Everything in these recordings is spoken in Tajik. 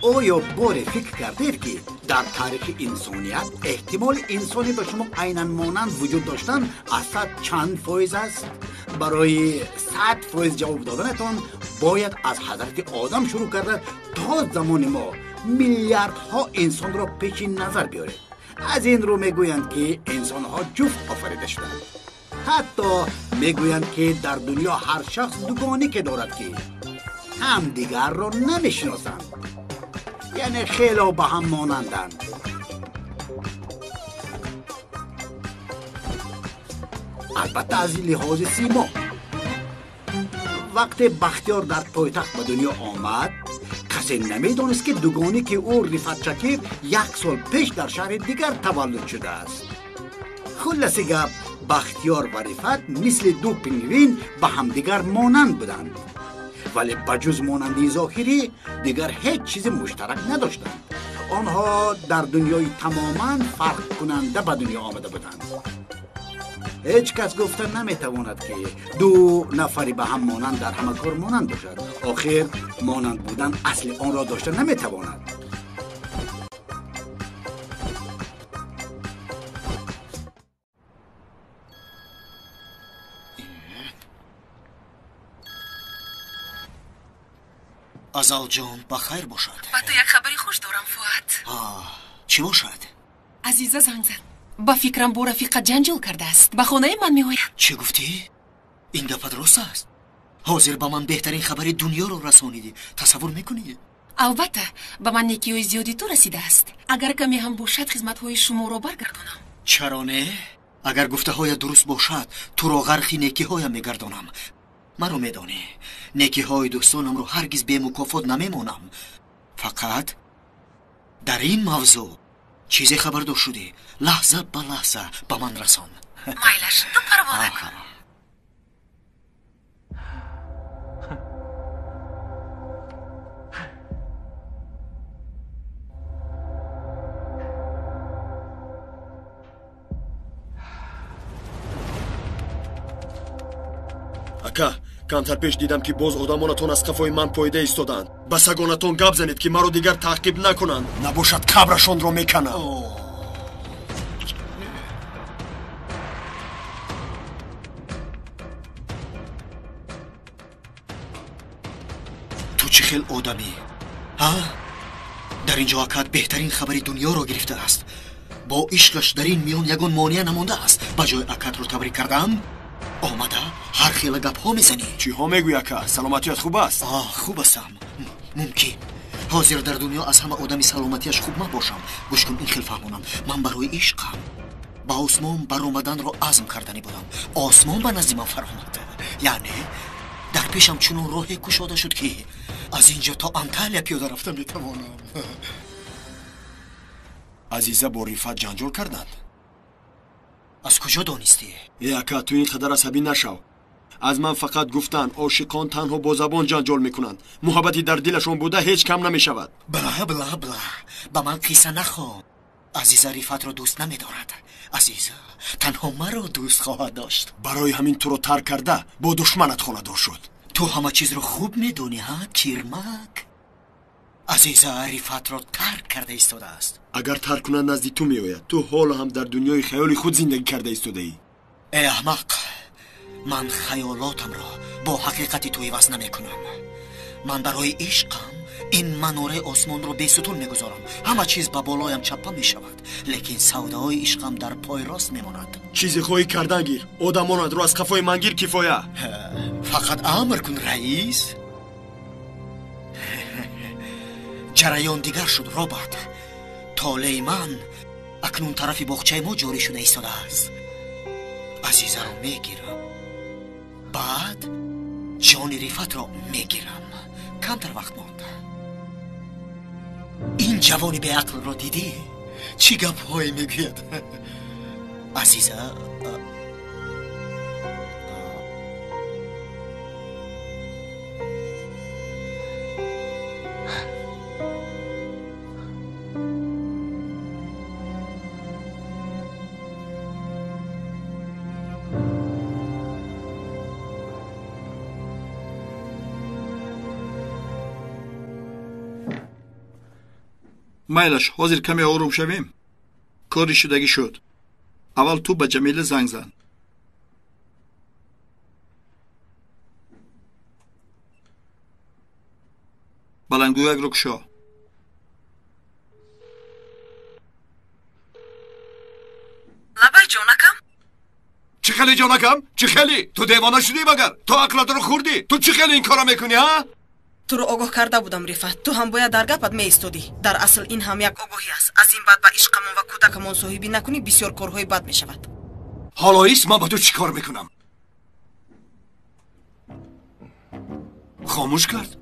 Оё боре фикр кардед, ки дар таърихи инсоният эҳтимоли инсоне ба шумо айнан монанд вуҷуд доштан аз 100 чанд фоиз аст? Барои 100% ҷавоб доданатон бояд аз ҳазрати Одам шурӯъ карда то замони мо миллиардҳо инсонро пеши назар биёред. Аз ин рӯ мегӯянд, ки инсонҳо ҷуфт офарида шуданд. Ҳатто мегӯянд, ки дар дунё ҳар шахс дугонике дорад, ки ҳамдигарро намешиносанд, яъне хело ба ҳам монанданд. Албатта, аз лиҳози симо. Вақте Бахтиёр дар пойтахт ба дунё омад, касе намедонист, ки дугонике ӯ Рифат Шакир як сол пеш дар шаҳри дигар таваллуд шудааст. Хулласи гап, Бахтиёр ва Рифат мисли ду пингвин ба ҳамдигар монанд буданд, вале ба ҷуз монандии зоҳирӣ дигар ҳеҷ чизи муштарак надоштанд. Онҳо дар дунёи тамоман фарқкунанда ба дунё омада буданд. Ҳеҷ кас гуфта наметавонад, ки ду нафари ба ҳам монанд дар ҳама кор монанд бошад. Охир монанд будан асли онро дошта наметавонад. Азалҷон, ба хайр бошад. Ба ту як хабари хуш дорам, Фуат. Чӣ бошад? Азиза занг зад. Ба фикрам, бо рафиқат ҷанҷол кардааст. Ба хонаи ман меояд. Чӣ гуфтӣ? Ин гапат рост аст? Ҳозир ба ман беҳтарин хабари дунёро расонидӣ. Тасаввур мекунӣ? Албатта, ба ман некиҳои зиёди ту расидааст. Агар каме ҳам бошад, хизматҳои шуморо баргардонам. Чаро не? Агар гуфтаҳоят дуруст бошад, туро ғарқи некиҳоям мегардонам. Маро медонӣ, некиҳои дӯстонамро ҳаргиз бемукофот намемонам. Фақат дар ин мавзӯъ чизе хабардор шудӣ, лаҳза ба лаҳза ба ман расон. Майлаш, ту парво накун. Ака, камтар пеш дидам, ки боз одамонатон аз қафои ман поида истоданд. Ба сагонатон гап занед, ки маро дигар таъқиб накунанд. Набошад, қабрашонро меканам. Ту чӣ хел одамӣ, ҳа? Дар ин ҷо акат беҳтарин хабари дунёро гирифтааст. Бо ишқаш дар ин миён ягон монеа намондааст. Ба ҷои акатро табрик кардам, омада ҳар хела гапҳо мезанӣ. Чиҳо мегӯӣ, ака? Саломатият хуб аст? Хуб ҳастам. Мумкин ҳозир дар дунё аз ҳама одами саломатиаш хуб ман бошам. Гӯш кун, ин хел фаҳмонам. Ман барои ишқам ба осмон баромаданро азм карданӣ будам. Осмон ба назди ман фаромад. Яъне дар пешам чунон роҳе кушода шуд, ки аз ин ҷо то Анталия пиёда рафта метавонам. Азиза бо Рифат ҷанҷол карданд? Аз куҷо донистӣ? Э, ака, ту ин қадар асабӣ нашав. Аз ман фақат гуфтанд, ошиқон танҳо бо забон ҷанҷол мекунанд, муҳаббати дар дилашон буда ҳеҷ кам намешавад. Бла бла бла, ба ман қисса нахон. Азиза Рифатро дӯст намедорад. Азиза танҳо маро дӯст хоҳад дошт. Барои ҳамин туро тарк карда бо душманат хонадор шуд. Ту ҳама чизро хуб медонӣ, ҳа, кирмак? Азиза Рифатро тарк карда истодааст. Агар тарк кунад, назди ту меояд. Ту ҳоло ҳам дар дунёи хаёли худ зиндагӣ карда истодаӣ. Э, аҳмақ, ман хаёлотамро бо ҳақиқати ту иваз намекунам. Ман барои ишқам ин манораи осмонро бесутун мегузорам. Ҳама чиз ба болоям чаппа мешавад, лекин савдаҳои ишқам дар пой рост мемонад. Чизе хоҳӣ кардан гир, одамонатро аз қафои ман гир, кифоя. Фақат амр кун, раис. Ҷараён дигар шуд, Роберт. Толеи ман акнун тарафи боғчаи мо ҷорӣ шуда истодааст. Азизаро мегирам, баъд ҷони Рифатро мегирам. Камтар вақт монд. Ин ҷавони беақлро дидӣ? Чӣ гапҳое мегӯяд? Азиза Майлаш, ҳозир каме ором шавем. Кори шудагӣ шуд. Аввал ту ба Ҷамила занг зан. Баландгӯякро кушо. Лабай, ҷонакам. Чӣ хеле, ҷонакам? Чӣ хеле? Ту девона шудӣ магар? Ту ақлатро хӯрдӣ? Ту чӣ хеле ин корро мекунӣ, ҳа? Туро огоҳ карда будам, Рифат. Ту ҳам бояд дар гапат меистодӣ. Дар асл ин ҳам як огоҳӣ аст. Аз ин баъд ба ишқамон ва кӯдакамон соҳибӣ накунӣ, бисёр корҳои бад мешавад. Ҳоло ист, ман ба ту чӣ кор мекунам? Хомӯш кард?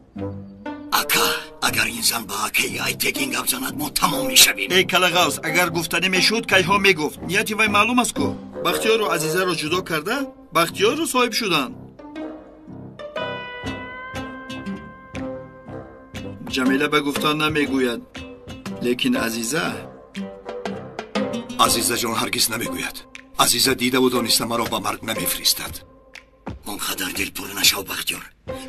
Ака, агар ин зан ба акаи Айтегин гап занад, мо тамом мешавем. Эй калағавз, агар гуфтанӣ мешуд, кайҳо мегуфт. Нияти вай маълум аст ку. Бахтиёру Азизаро ҷудо карда, Бахтиёрро соҳиб шуданд. Ҷамила ба гуфтан намегӯяд, лекин Азиза... Азизаҷон ҳаргиз намегӯяд. Азиза дидаву дониста маро ба марг намефиристад. Он қадар дилпур нашав, Бахтиёр.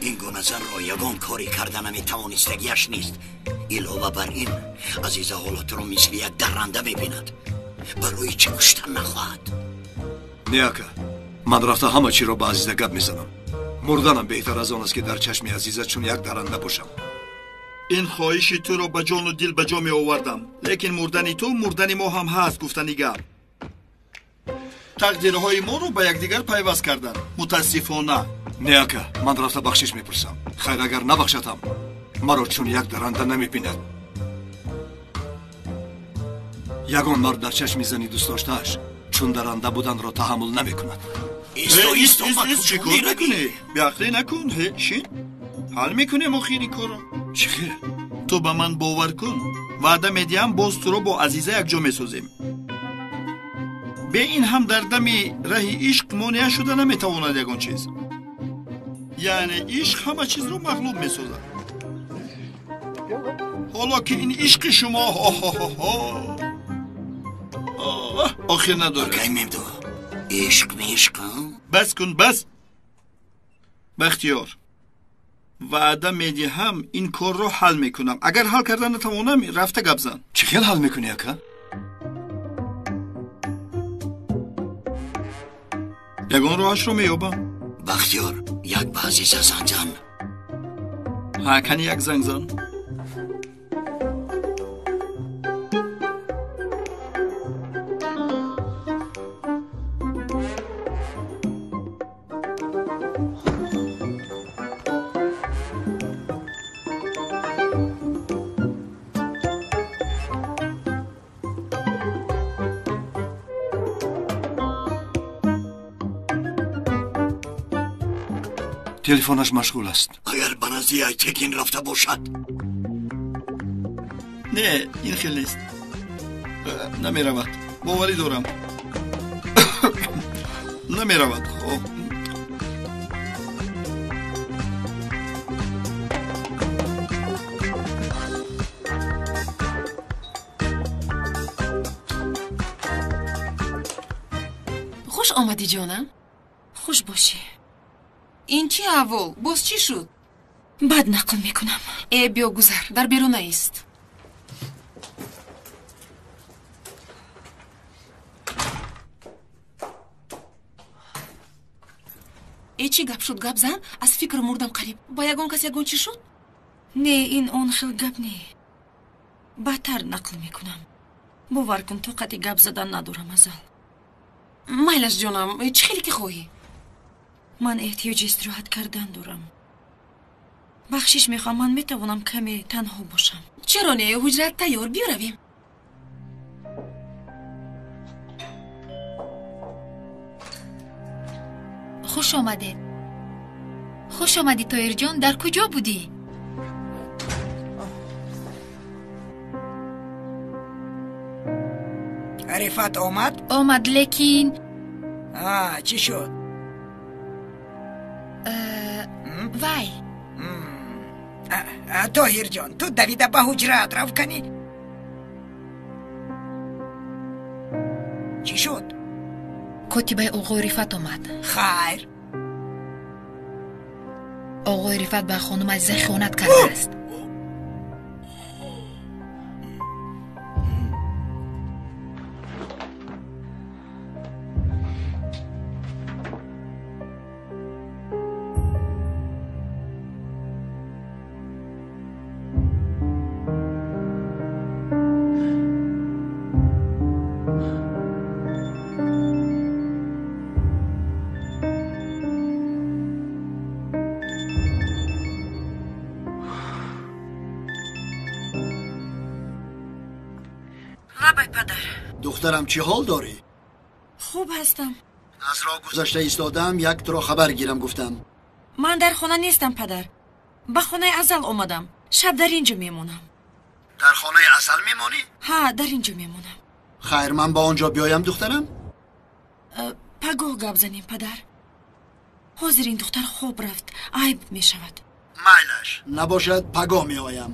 Ин гуна занро ягон корӣ карда наметавонистагиаш нест. Илова бар ин, Азиза ҳоло туро мисли як дарранда мебинад. Барои чӣ куштан нахоҳад? Не, ака, ман рафта ҳама чиро ба Азиза гап мезанам. Мурданам беҳтар аз он аст, ки дар чашми Азиза чун як дарранда бошам. Ин хоҳиши туро ба ҷону дил ба ҷо меовардам, лекин мурдани ту мурдани мо ҳам ҳаст, гуфтани гап. Тақдирҳои моро ба якдигар пайваст карданд, мутаассифона. Не, ака, ман рафта бахшиш мепурсам. Хайр, агар набахшадам, маро чун як дарранда намебинад. Ягон мард дар чашми зани дӯстдоштааш чун дарранда буданро таҳаммул намекунад. Чӣ кор мекунӣ? Беақлӣ накун. Шин, ҳал мекунем охири корро. Чӣ хел? Ту ба ман бовар кун. Ваъда медиҳам, боз туро бо Азиза якҷо месозем. Бе ин ҳам дар дами раҳи ишқ монеа шуда наметавонад ягон чиз. Яъне ишқ ҳама чизро мағлуб месозад. Ҳоло ки ин ишқи шумо охир надорад. Акай Мемду, ишқ меишқ? Бас кун, бас. Бахтиёр, ваъда медиҳам, ин корро ҳал мекунам. Агар ҳал карда натавонам, рафта гап зан. Чӣ хел ҳал мекунӣ, ака? Ягон роҳашро меёбам. Бахтиёр, як ба Азиза занг зан. Ҳа, кани як занг зан. Телефонаш машғул аст. Агар ба назди Айтегин рафта бошад. Не, ин хел нест. Намеравад. Боварӣ дорам. Намеравад. Хуш омадӣ, ҷонам. Хуш бошӣ. Ин чӣ аҳвол? Боз чӣ шуд? Баъд нақл мекунам. Э, биё гузар, дар беруна ист. Э, чӣ гап шуд? Гап зан, аз фикр мурдам қариб. Ба ягон кас ягон чӣ шуд? Не, ин он хел гап не. Баъдтар нақл мекунам. Бовар кун, тоқати гап задан надорам азал. Майлаш, ҷонам, чӣ хеле ки хоҳӣ. Ман эҳтиёҷи истироҳат кардан дорам. Бахшиш мехоҳам, ман метавонам каме танҳо бошам. Чаро не? Ҳуҷрат тайёр, биёравем. Хуш омадед. Хуш омадӣ, Тоирҷон. Дар куҷо будӣ? Рифат омад? Омад, лекин чӣ шуд? Вай. Тоҳирҷон, ту давида ба ҳуҷраат рав канӣ. Чӣ шуд? Котибаи оғои Рифат омад. Хайр. Оғои Рифат ба хонум Азиза хиёнат кардааст. Лабай падар. Духтарам, чӣ ҳол дорӣ? Хуб ҳастам. Аз роҳ гузашта истодам, як туро хабар гирам гуфтам. Ман дар хона нестам падар. Ба хонаи Азал омадам. Шаб дар ин ҷо мемонам. Дар хонаи Азал мемонӣ? Ҳа, дар ин ҷо мемонам. Хайр, ман ба он ҷо биёям духтарам? Пагоҳ гап занем падар. Ҳозир ин духтар хоб рафт, айб мешавад. Майлаш, набошад пагоҳ меоям.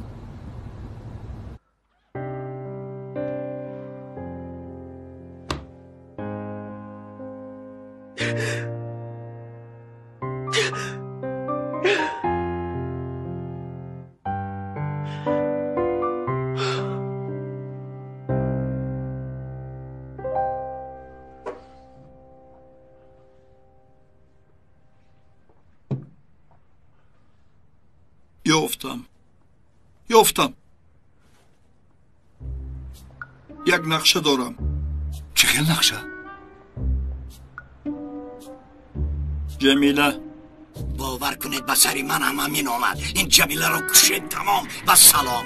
Ёфтам. Як нақша дорам. Чӣ хел нақша? Ҷамила. Бовар кунед, ба сари ман ҳам ҳамин омад. Ин Ҷамиларо кушед, тамом ва салом.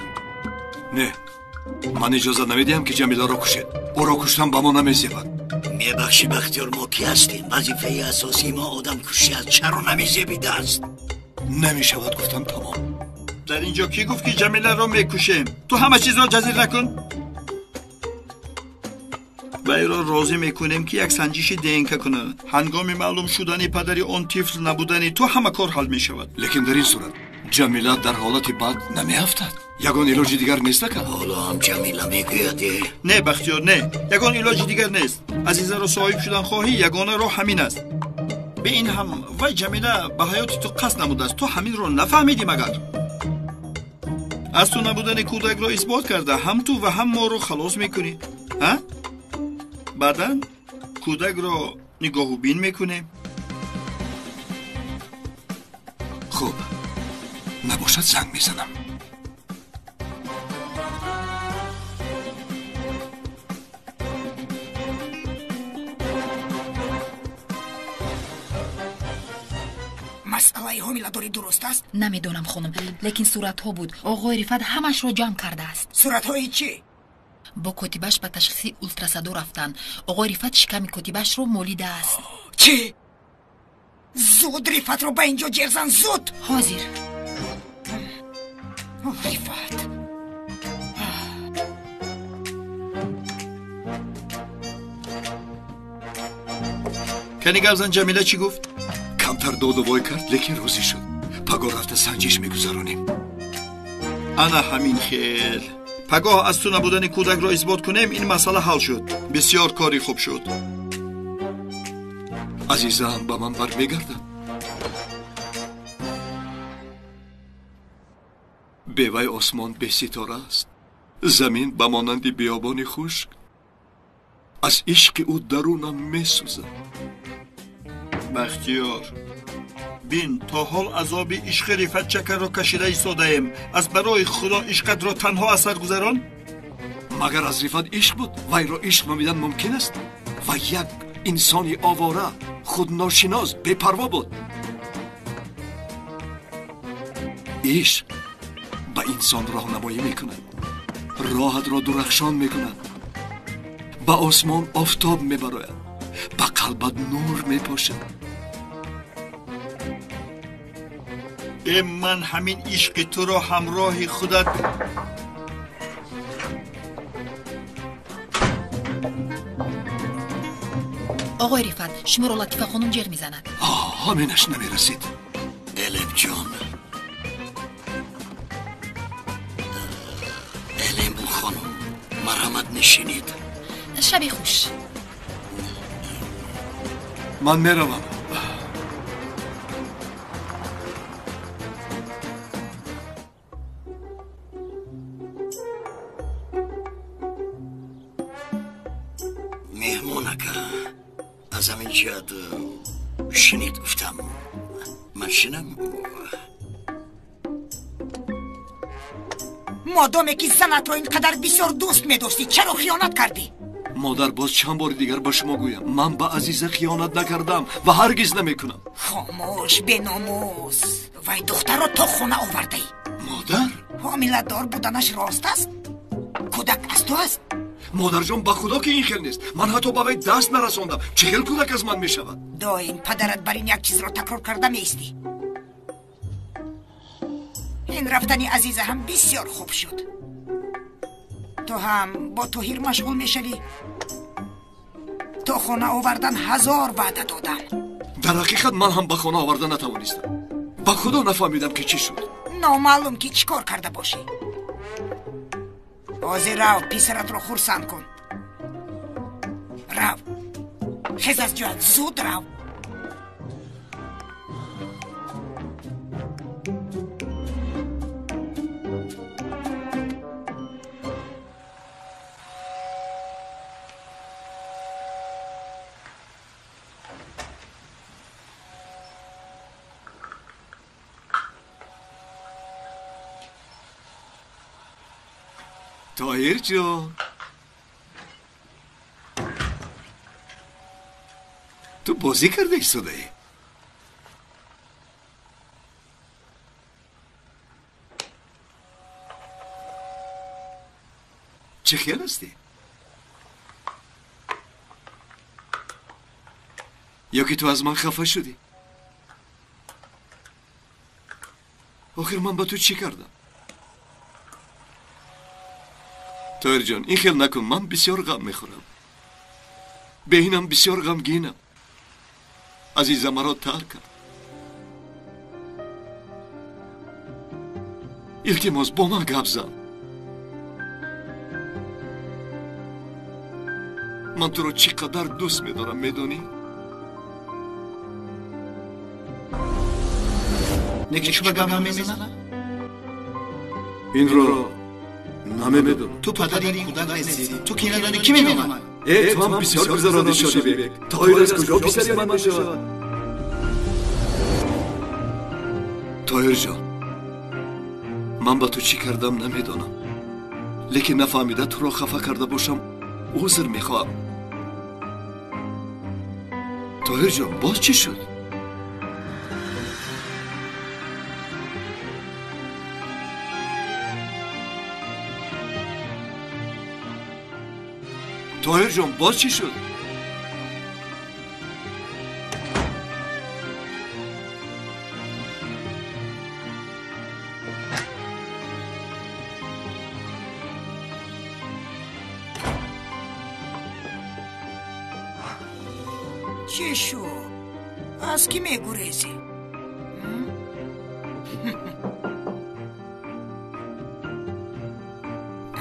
Не, ман иҷоза намедиҳам, ки Ҷамиларо кушед. Ӯро куштан ба мо намезебад. Мебахшӣ Бахтиёр, мо кӣ ҳастем? Вазифаи асосии мо одамкушӣ аст. Чаро намезебидааст? Намешавад, гуфтам, тамом. Дар ин ҷо кӣ гуфт, ки Ҷамиларо мекушем? Ту ҳама чизро ҷазир накун. Вайро розӣ мекунем, ки як санҷиши ДНК кунад. Ҳангоми маълум шудани падари он тифл набудани ту ҳама кор ҳал мешавад. Лекин дар ин сурат Ҷамила дар ҳолати бад намеафтад. Ягон илоҷи дигар нест ака? Ҳоло ҳам Ҷамила мегӯяд. Не Бахтиёр, не, ягон илоҷи дигар нест. Азизаро соҳиб шудан хоҳӣ, ягона роҳ ҳамин аст. Бе ин ҳам вай Ҷамила ба ҳаёти ту қасд намудааст. Ту ҳаминро нафаҳмидӣ магар? Аз ту набудани кӯдакро исбот карда, ҳам ту ва ҳам моро халос мекунӣ. Ҳа? Баъдан кӯдакро нигоҳубин мекунем. Хуб, набошад занг мезанам. Масъалаи ҳомиладорӣ дуруст аст? Намедонам хонум, лекин суратҳо буд. Оғои Рифат ҳамашро ҷамъ кардааст. Суратҳои чӣ? Бо котибаш ба ташхиси ултрасадо рафтанд. Оғои Рифат шиками котибашро молидааст. Чӣ? Зуд Рифатро ба ин ҷо ҷеғ зан, зуд! Ҳозир. Рифат. Кани гап зан, Ҷамила чӣ гуфт? Камтар доду вой кард, лекин розӣ шуд. Пагоҳ рафта санҷиш мегузаронем. Ана ҳамин хел. Пагоҳ аз ту набудани кӯдакро исбот кунем, ин масъала ҳал шуд. Бисёр кори хуб шуд. Азизаам ба ман бармегардад. Бевай осмон беситора аст. Замин ба монанди биёбони хушк. Аз ишқи ӯ дарунам месӯзад. Бахтиёр, бин, то ҳол азоби ишқи Рифат Чакарро кашида истодаем. Аз барои Худо ишқатро танҳо аз сар гузарон? Магар аз Рифат ишқ буд? Вайро ишқ номидан мумкин аст? Ва як инсони овора, худношинос, бепарво буд. Ишқ ба инсон роҳнамоӣ мекунад, роҳатро дурахшон мекунад, ба осмон офтоб мебарояд, ба қалбат нур мепошад. Э, ман ҳамин ишқи туро ҳамроҳи худат Оғои Рифат, шуморо Латифа хонум ҷеғ мезанад. Ҳаминаш намерасид. Элемҷон, Элем хонум, марҳамат, нишинед. Шаби хуш. Ман меравам. Меҳмон ака, аз ҳамин ҷиҳат шинед гуфтам. Ман шинам? Модоме ки занатро ин қадар бисёр дӯст медоштӣ, чаро хиёнат кардӣ? Модар, боз чанд бори дигар ба шумо гӯям, ман ба Азиза хиёнат накардам ва ҳаргиз намекунам. Хомӯш, беномус! Вай духтарро то хона овардаӣ. Модар, ҳомиладор буданаш рост аст? Кӯдак аз ту аст? Модарҷон, ба худо ки ин хел нест. Ман ҳатто ба вай даст нарасондам. Чӣ хел кӯдак аз ман мешавад? Доим падарат бар ин як чизро такрор карда меистӣ. Ин рафтани Азиза ҳам бисёр хуб шуд. Ту ҳам бо Тоҳир машғул мешавӣ. То хона овардан 1000 ваъда додам. Дар ҳақиқат ман ҳам ба хона оварда натавонистам. Ба худо нафаҳмидам ки чӣ шуд. Номаълум ки чӣ кор карда бошӣ. Ҳозир рав, писаратро хурсанд кун. Рав, хез аз ҷоят, зуд рав. Тоҳир ҷон, ту бозӣ карда истодаӣ? Чӣ хел ҳастӣ? Ё ки ту аз ман хафа шудӣ? Охир ман ба ту чӣ кардам? Тоҳирҷон, ин хел накун, ман бисёр ғам мехӯрам. Беҳинам бисёр ғамгинам. Азиза маро тарк кард. Илтимос, бо ман гап зан. Ман туро чӣ қадар дӯст медорам, медонӣ? Неки чӣ ба гап намезанад? Инро намедонам. Ту падари ин кӯдак нестӣ. Ту ки надонӣ, кӣ медонад? Э, ту ҳам бисёр гузаронӣ, Шодибек. Тоҳир аз куҷо писари ман мешавад? Тоҳирҷон, ман ба ту чӣ кардам намедонам, лекин нафаҳмида туро хафа карда бошам, узр мехоҳам. Тоҳирҷон, боз чӣ шуд? Тоҳирҷон, боз чӣ шуд? Чӣ шуд? Аз кӣ мегурезӣ?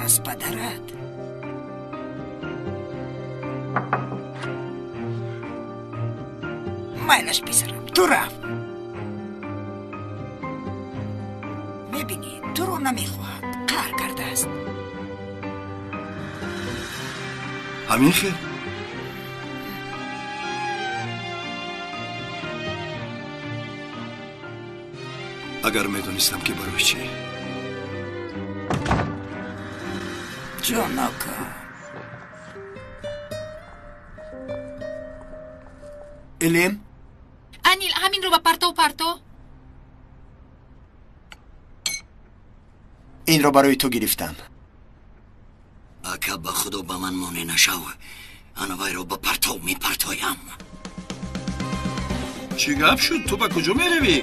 Аз падарат. Майлаш, писарам, ту рав. Мебинӣ, туро намехоҳад, қаҳр кардааст. Ҳамин хел? Агар медонистам ки барои чӣ. Ҷонака. Элем? Анил, ҳаминро ба партов парто. Инро барои ту гирифтам. Ака, ба худо ба ман монеъ нашав. Ана вайро ба партов мепартоям. Чӣ гап шуд? Ту ба куҷо меравӣ?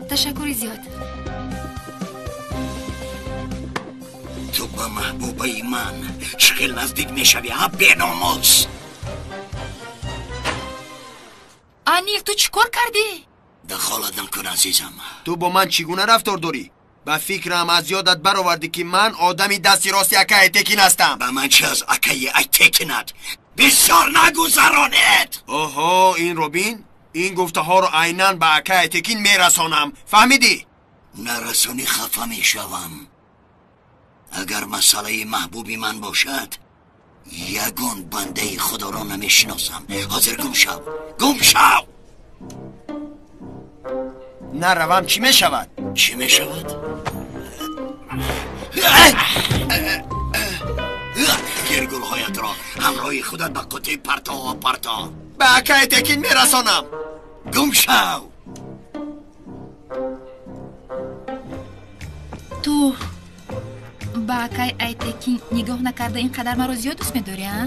Ташаккури зиёд. Ту ба маҳбубаи ман чӣ хел наздик мешавӣ, ҳа беномус? Анил, ту чӣ кор кардӣ? Дахолат накун, азизам. Ту бо ман чӣ гуна рафтор дорӣ? Ба фикрам аз ёдат баровардӣ ки ман одами дасти рости акаи Айтекин ҳастам. Ба ман чӣ аз акаи Айтекинат? Бисёр нагузаронед! Оҳо, инро бин. Ин гуфтаҳоро айнан ба акаи Айтекин мерасонам. Фаҳмидӣ? Нарасонӣ хафа мешавам. Агар масъалаи маҳбуби ман бошад, ягон бандаи худоро намешиносам. Ҳозир гум шав, гум шав! Наравам чӣ мешавад? Чӣ мешавад? Гиргулҳоятро ҳамроҳ Ҳамроҳи худат ба қутӣ партов партов. Ба акай Айтекин мерасонам. Гум шав. Ту ба акай Айтекин нигоҳ накарда ин қадар маро зиёд дӯст медорӣ, а?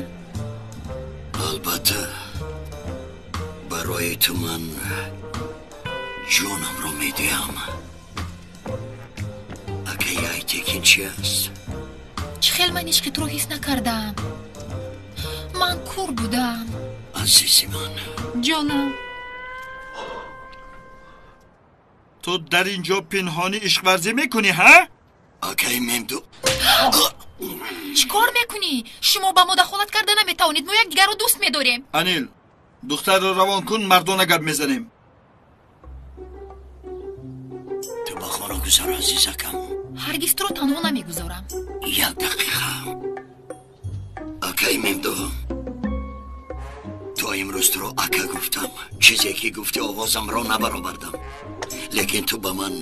Албатта, барои ту ман ҷонамро медиҳам. Акай Айтекин чи аст? Чӣ хел ман ишқи туро ҳис накардам? Ман кур будам. Азизи ман. Ҷонам. Ту дар ин ҷо пинҳонӣ ишқварзӣ мекунӣ, ҳа? Акай Мемду. Чӣ кор мекунӣ? Шумо ба мо дахолат карда наметавонед. Мо якдигарро дӯст медорем. Анил, духтарро равон кун, мардона гап мезанем. Ту ба хона гузар, азизакам. Ҳаргиз туро танҳо намегузорам. Як дақиқа. Акай Мемду, то имрӯз туро ака гуфтам. Чизе ки гуфти овозамро набаровардам. Лекин ту ба ман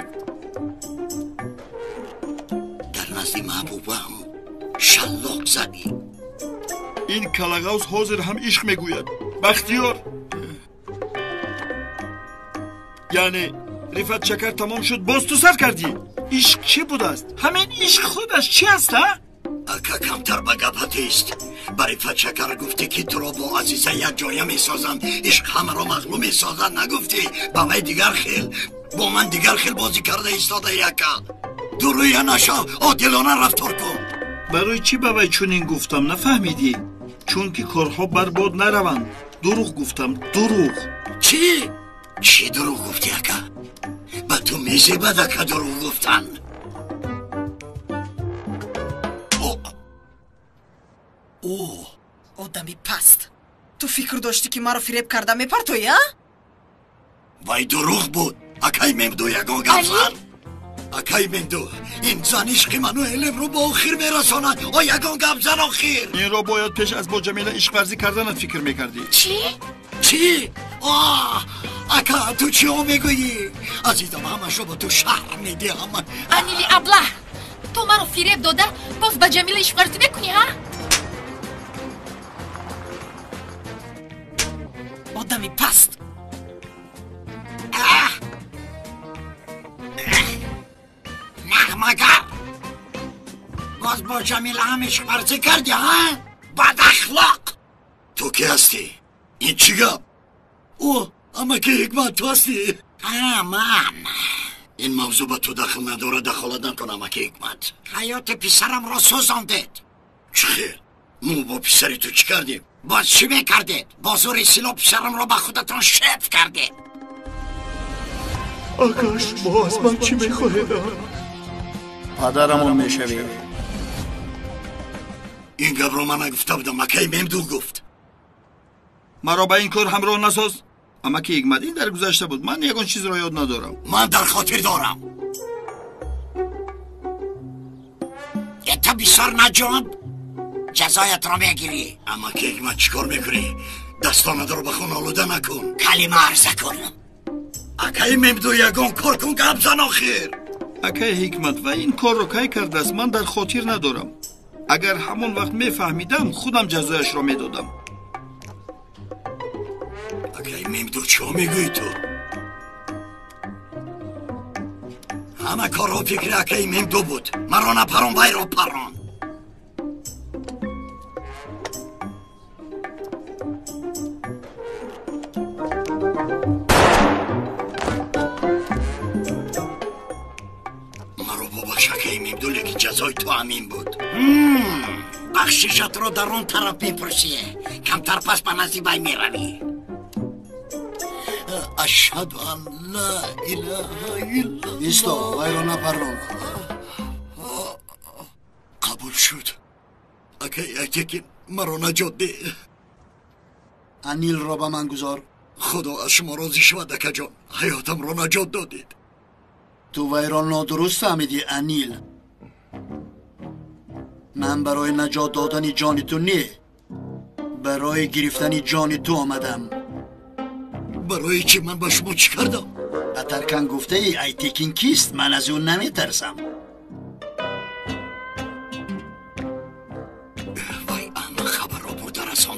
дар назди маҳбубам шаллоқ задӣ. Ин калағавз ҳозир ҳам ишқ мегӯяд. Бахтиёр, яъне Рифат Чакар тамом шуд, боз ту сар кардӣ. Ишқ чӣ будааст? Ҳамин ишқ худаш чи аст, а? Ака, камтар ба гапат ист. Ба Рифат Чакар гуфтӣ ки туро бо Азиза якҷоя месозам. Ишқ ҳамаро мағлуб месозад, нагуфтӣ? Ба вай дигар хел, бо ман дигар хел бозӣ карда истодаи, ака. Дурӯя нашав, одилона рафтор кун. Барои чӣ ба вай чунин гуфтам, нафаҳмидӣ? Чунки корҳо барбод нараванд. Дурӯғ гуфтам, дурӯғ. Чӣ? Чӣ дурӯғ гуфтӣ, ака? Ба ту мезебад, ака, дурӯғ гуфтан. Одами паст, ту фикр доштӣ ки маро фиреб карда мепартоӣ, а? Вай дурӯғ буд. Акай Мемду, ягон гап зан. Акай Мемду, ин зан ишқи ману Элемро ба охир мерасонад. О, ягон гап зан охир. Инро бояд пеш аз бо Ҷамила ишқварзӣ карданат фикр мекардӣ. Чӣ? Чӣ? Ака, ту чиҳо мегӯӣ? Азизам, ҳамашро ба ту шаҳр медиҳам. Анили аблаҳ, ту маро фиреб дода боз ба Ҷамила ишқварзӣ мекунӣ, ҳа? Одами паст. Нағмагар, боз бо Ҷамила ҳам ишқварзӣ кардӣ, ҳа? Бадахлоқ! Ту ки ҳастӣ? Ин чӣ гап? О, амаки Ҳикмат, ту ҳастӣ? Ҳа, ман. Ин мавзӯъ ба ту дахл надорад, дахолат накун, амаки Ҳикмат. Ҳаёти писарамро сӯзондед. Чӣ хел? Мо бо писари ту чӣ кардем? Боз чӣ мекардед? Бо зӯри силоҳ писарамро ба худатон шеф кардед. Ака, шумо аз ман чӣ мехоҳед? Падарамон мешавӣ. Ин гапро ман нагуфта будам, акай Мемду гуфт. Маро ба ин кор ҳамроҳ насоз. Амаки Ҳикмат, ин дар гузашта буд. Ман ягон чизро ёд надорам. Ман дар хотир дорам. Ета бисёр наҷонб, ҷазоятро мегирӣ. Амаки Ҳикмат, чӣ кор мекунӣ? Дастонатро ба хун олуда накун. Калима арза кун. Акаи Мемду, ягон кор кун, гап зан охир. Акаи Ҳикмат, ва ин корро кай кардааст, ман дар хотир надорам. Агар ҳамон вақт мефаҳмидам, худам ҷазояшро медодам. Акаи Мемду, чӣ мегӯӣ ту? Ҳама корҳо фикри акаи Мемду буд. Маро напарон, вайро парон. Маро бубахш, акаи Мемду, лекин ҷазои ту ҳамин буд. Бахшишатро дар он тараф мепурсӣ. Камтар пас ба назди вай меравӣ. Ашҳаду ан ла илаҳа илла. Исто, вайро напаррон. Қабул шуд. Акаи Айтекин, маро наҷот деҳ. Анилро ба ман гузор. Худо аз шумо розӣ шавад, акаҷон. Ҳаётамро наҷот додед. Ту вайро нодуруст фаҳмидӣ, Анил. Ман барои наҷот додани ҷони ту не, барои гирифтани ҷони ту омадам. Барои чӣ? Ман ба шумо чӣ кардам? Ба Таркан гуфтаи Айтекин кист? Ман аз ӯ наметарсам.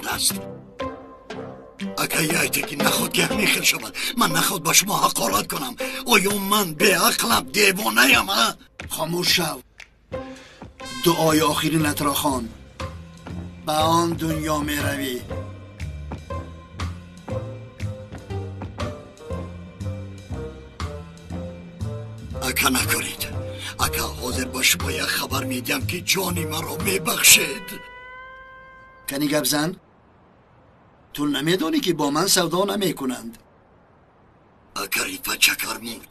омадааст. Акаи Айтекин наход ки ҳамин хел шавад. Ман наход ба шумо ҳақорат кунам. Оё ман беақлам, девонаям, а? Хомӯш шав. Дуои охиринатро хон. Ба он дунё меравӣ. Ака накунед. Ака ҳозир ба шумо як хабар медиҳам ки ҷони маро мебахшед. Кани гап зан? Ту намедонӣ ки бо ман савдо намекунанд. Ака Рифат Чакар мурд.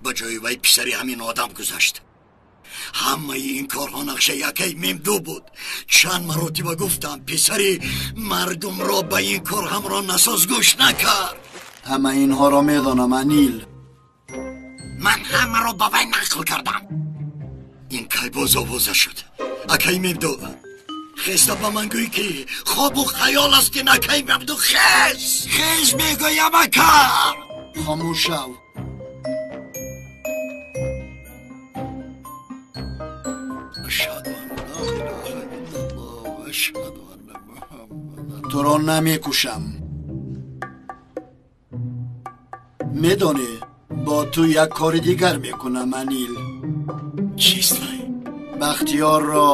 Ба ҷои вай писари ҳамин одам гузашт. Ҳамаи ин корҳо нақшаи акаи Мемду буд. Чанд маротиба гуфтам писари мардумро ба ин кор ҳамроҳ насоз, гӯш накард. Ҳама инҳоро медонам, Анил. Ман ҳамаро ба вай нақл кардам. Ин кай боз овоза шуд. Акаи Мемду, хеста ба ман гӯй ки хобу хаёл аст ин акаи Мемду. Хез, хез мегӯям ака. Хомӯш шав. Туро намекушам. Медонӣ, бо ту як кори дигар мекунам, Анил. Чист вай? Бахтиёрро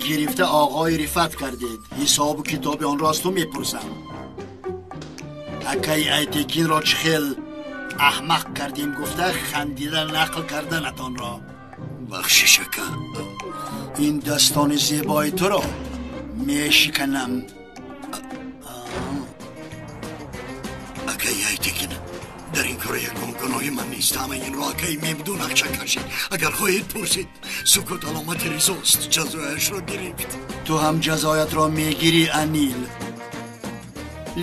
гирифта оғои Рифат кардед. Ҳисобу китоби онро аз ту мепурсам. Акаи Айтекинро чӣ хел аҳмақ кардем гуфта хандида нақл карданатонро. Бахшиш, ака. Ин дастони зебои туро мешиканам. Акаи Айтекин, дар ин кор ягон гуноҳи ман нест. Ҳамаи инро акаи Мемду нақша кашид. Агар хоҳед пурсед, сукут аломати ризост. Ҷазояшро гирифт. Ту ҳам ҷазоятро мегирӣ, Анил,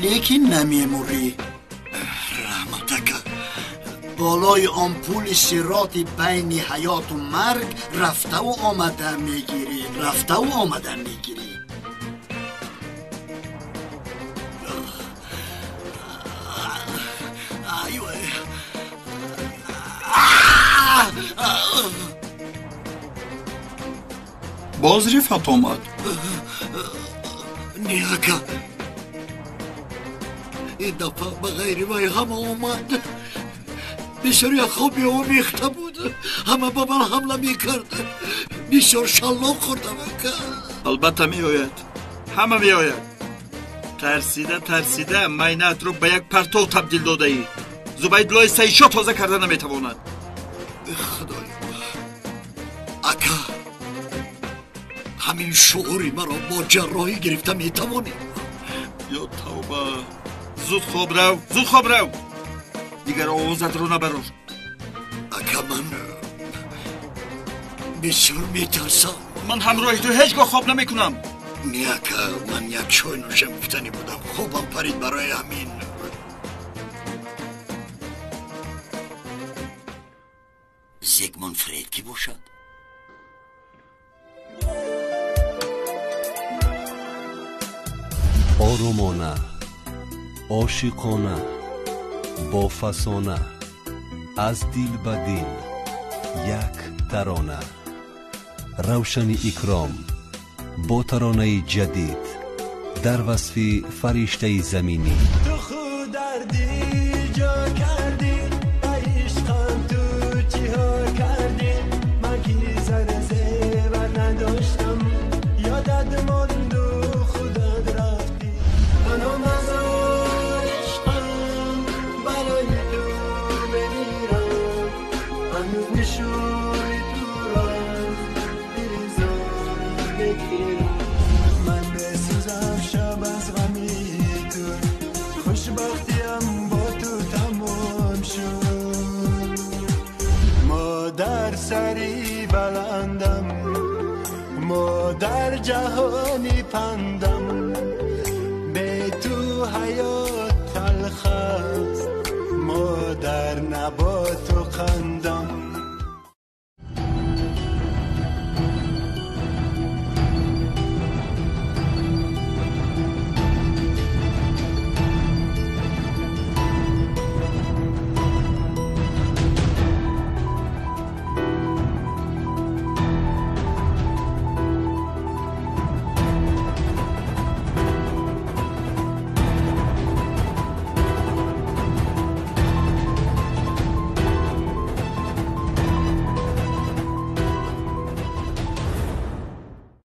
лекин намемурӣ. Раҳмат, ака. Болои он пули сироти байни ҳаёту марг рафтаву омада мегирӣ, рафтаву омада мегирӣ. Боз Рифат омад. Не, ака, ин дафъа ба ғайри вай ҳама омад. Бисёр як хоби омехта буд. Ҳама ба ман ҳамла мекард. Бисёр шаллоқ хӯрдам, ака. Албатта меояд, ҳама меояд. Тарсида тарсида майнаатро ба як партов табдил додаӣ. Зубайдуллои Сайшо тоза карда наметавонад. Худоё, ака, ҳамин шуури маро бо ҷарроҳӣ гирифта метавонем? Ё тавба, зуд хоб рав, зуд хоб рав, дигар овозатро набарор. Ака, ман бисёр метарсам. Ман ҳамроҳи ту ҳеҷ гоҳ хоб намекунам. Не, ака, ман як чой нӯшам гуфтанӣ будам. Хобам парид барои ҳамин. Зигмунд Фрейд кӣ бошад? Оромона, ошиқона, бофасона, аз дил ба дил як тарона. Равшани Икром бо таронаи ҷадид дар васфи фариштаи заминӣ. Ту худ дар дил ҷо кардӣ, ба ишқам ту чиҳо кардӣ. Ман ки сар зевар надоштам, ёдат монду худат рафтӣ. Ману мазор ишқам барои ту мемирам, ҳанӯз нишони туро дили зор мегирам. Ман месӯзам шаб аз ғами ту, хушбахтиям бо ту тамом шуд. Модар сари баландам, модар ҷаҳони пандам, бе ту ҳаёт талх аст, модар наботу қандам.